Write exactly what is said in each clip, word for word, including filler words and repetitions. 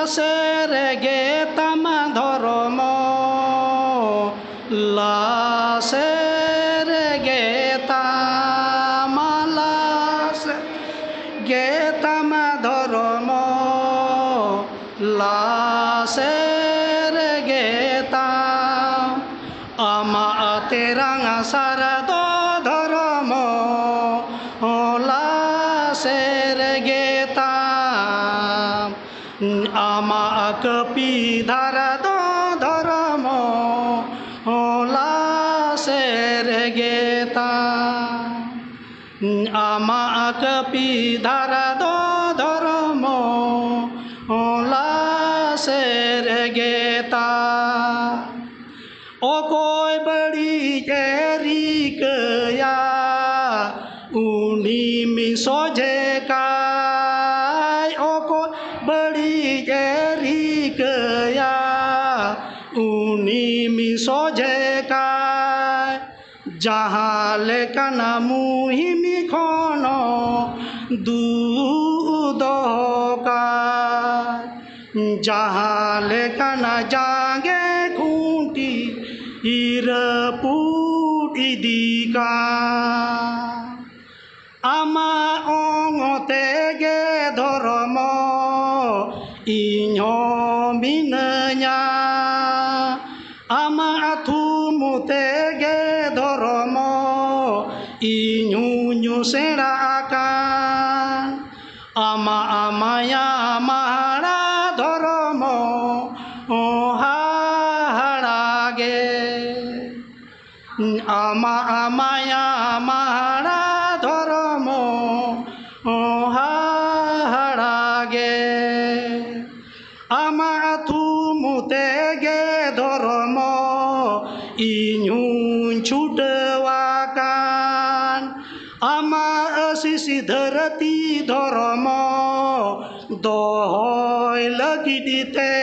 ᱞᱟᱥᱮᱨ ᱜᱮ ᱛᱟᱢᱟ ᱫᱷᱚᱨᱚᱢᱚ, ᱞᱟᱥᱮᱨ ᱜᱮ ᱛᱟᱢᱟ, ᱞᱟᱥᱮᱨ ᱜᱮ ᱛᱟᱢᱟ ᱫᱷᱚᱨᱚᱢᱚ, ᱞᱟᱥᱮᱨ ᱜᱮ ᱛᱟᱢ᱾ ᱟᱢᱟᱜ ᱛᱮᱨᱟᱝ ᱥᱟᱨ ᱫᱚ ᱫᱷᱚᱨᱚᱢᱚ, ᱞᱟᱥᱮᱨ ᱜᱮ ᱛᱟᱢ᱾ ᱟᱢᱟᱜ ᱠᱟᱹᱯᱤ ᱫᱷᱟᱨᱟ ᱫᱚ ᱫᱷᱚᱨᱚᱢᱚ, ᱞᱟᱥᱮᱨ ᱜᱮ ᱛᱟᱢ᱾ ᱟᱢᱟᱜ ᱠᱟᱹᱯᱤ ᱫᱷᱟᱨᱟ ᱫᱚ ᱫᱷᱚᱨᱚᱢᱚ, ᱞᱟᱥᱮᱨ ᱜᱮ ᱛᱟᱢ᱾ ᱚᱠᱚᱭ ᱵᱟᱹᱲᱤᱡ ᱮ ᱨᱤᱠᱟᱹᱭᱟ, ᱩᱱᱤ ᱢᱤᱫ ᱥᱚᱡᱷᱮ ᱠᱟᱭ᱾ ᱚᱠᱚᱭ ᱵᱟᱹᱲᱤᱡ ᱮ ᱨᱤᱠᱟᱹᱭᱟ, ᱩᱱᱤ ᱢᱤᱫ ᱥᱚᱡᱷᱮ ᱠᱟᱭ᱾ ᱡᱟᱦᱟᱸ ᱞᱮᱠᱟᱱᱟ ᱢᱩᱦᱤᱢ ᱠᱷᱚᱱ ᱫᱩ ᱫᱚᱦᱚ ᱠᱟᱭ᱾ ᱡᱟᱦᱟᱸ ᱞᱮᱠᱟᱱᱟ ᱡᱟᱸᱜᱮ ᱠᱷᱩᱱᱴᱤ ᱨᱟᱹᱯᱩᱫ ᱤᱫᱤ ᱠᱟᱱ᱾ ᱟᱢᱟᱜ ᱚᱝ ᱛᱮᱜᱮ ᱫᱷᱚᱨᱚᱢᱚ ᱤᱧ ᱦᱚᱸ ᱢᱤᱱᱟᱹᱧᱟ᱾ ᱟᱢᱟᱜ ᱛᱷᱩᱢ ᱛᱮᱜᱮ ᱫᱷᱚᱨᱚᱢᱚ ᱤᱧ ᱦᱚᱸᱧ ᱥᱮᱬᱟ ᱟᱠᱟᱱ᱾ ᱟᱢᱟᱜ ᱢᱟᱭᱟ ᱢᱟᱦᱟᱲᱟ ᱫᱷᱚᱨᱚᱢᱚ ᱦᱟᱦᱟᱲᱟ ᱜᱮ᱾ ᱟᱢᱟᱜ ᱢᱟᱭᱟ ᱢᱟᱦᱟᱲᱟ ᱫᱷᱚᱨᱚᱢᱚ ᱦᱟᱦᱟᱲᱟ ᱜᱮ᱾ ᱟᱢᱟᱜ ᱛᱷᱩᱢ ᱛᱮᱜᱮ ᱫᱷᱚᱨᱚᱢᱚ ᱤᱧ ᱦᱚᱸᱧ ᱪᱷᱩᱴᱟᱹᱣ ᱟᱠᱟᱱ᱾ ᱟᱢᱟᱜ ᱟᱹᱥᱤᱥ ᱫᱷᱟᱹᱨᱛᱤ ᱫᱷᱚᱨᱚᱢᱚ ᱫᱚᱦᱚᱭ ᱞᱟᱹᱜᱤᱫ ᱛᱮ᱾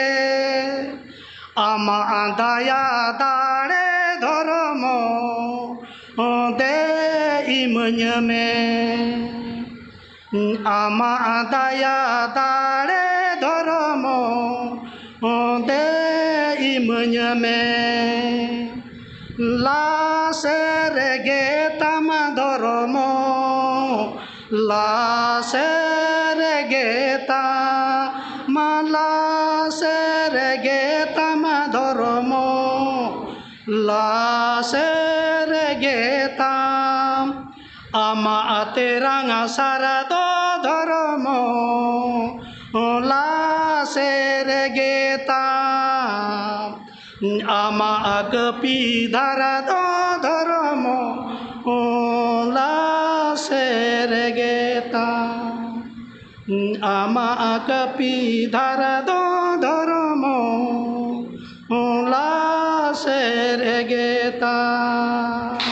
ᱟᱢᱟᱜ ᱫᱟᱭᱟ ᱫᱟᱲᱮ ᱫᱷᱚᱨᱚᱢᱚ ᱫᱮ ᱤᱢᱟᱹᱧ ᱢᱮ᱾ ᱟᱢᱟᱜ ᱫᱟᱭᱟ ᱫᱟᱲᱮ ᱫᱷᱚᱨᱚᱢᱚ ᱤᱢᱟᱹᱧ ᱢᱮ᱾ ᱞᱟᱥᱮᱨ ᱜᱮ ᱛᱟᱢᱟ ᱫᱷᱚᱨᱚᱢᱚ, ᱞᱟᱥᱮᱨ ᱜᱮ ᱛᱟᱢᱟ, ᱞᱟᱥᱮᱨ ᱜᱮ ᱛᱟᱢᱟ ᱫᱷᱚᱨᱚᱢᱚ, ᱞᱟᱥᱮᱨ ᱜᱮ ᱛᱟᱢ᱾ ᱟᱢᱟᱜ ᱛᱮᱨᱟᱝ ᱥᱟᱨᱟ ᱫᱚ ᱫᱷᱚᱨᱚᱢᱚ, ᱞᱟᱥᱮᱨ ᱜᱮ ᱛᱟᱢ᱾ ᱟᱢᱟᱜ ᱠᱟᱹᱯᱤ ᱫᱷᱟᱨᱟ ᱫᱚ ᱫᱷᱚᱨᱚᱢᱚ, ᱞᱟᱥᱮᱨ ᱜᱮ ᱛᱟᱢ᱾ ᱟᱢᱟᱜ ᱠᱟᱹᱯᱤ ᱫᱷᱟᱨᱟ ᱫᱚ ᱫᱷᱚᱨᱚᱢᱚ, ᱞᱟᱥᱮᱨ ᱜᱮ ᱛᱟᱢ᱾